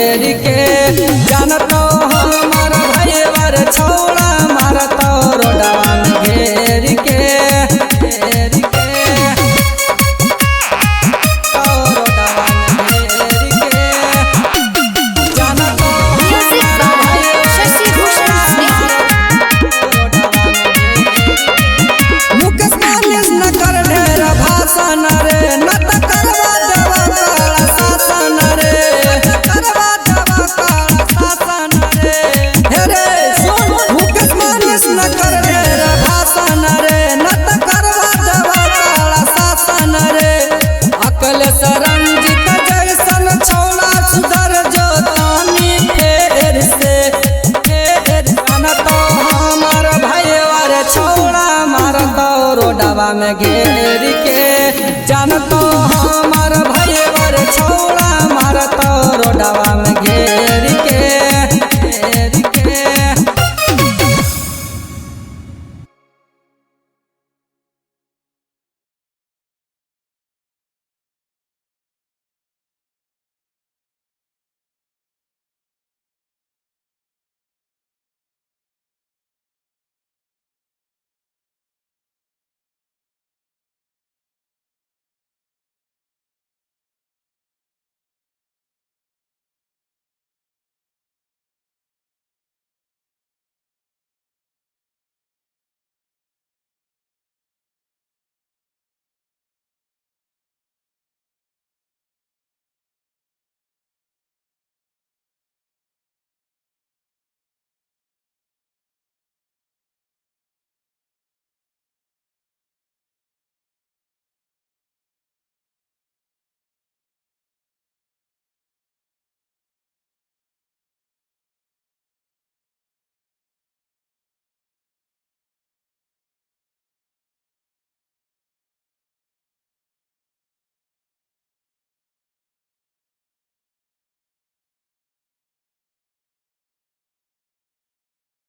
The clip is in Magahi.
घेर के। जानतो हमार भैया रे छौड़ा मारतो रोडवा में घेर के, घेर के, रोडवा में घेर के। जानतो Music by Shashi Bhushan Sneha. Mukesh मालिश न कर ढेर भाषण रे, न त करवा देवा काला शासन रे, करवा देवा काला शासन रे। हे रे सुन, मुकेश मालिश न कर ढेर भाषण रे, न त करवा देवा काला शासन रे। अकल सरंजित जैसन छौड़ा सुधर जो तानी फेर से, फेर जानतो हमार भैया रे छौड़ा मारतो रोडवा में घेर के। जानतो हमार भैया रे छौड़ा मारतो रोडवा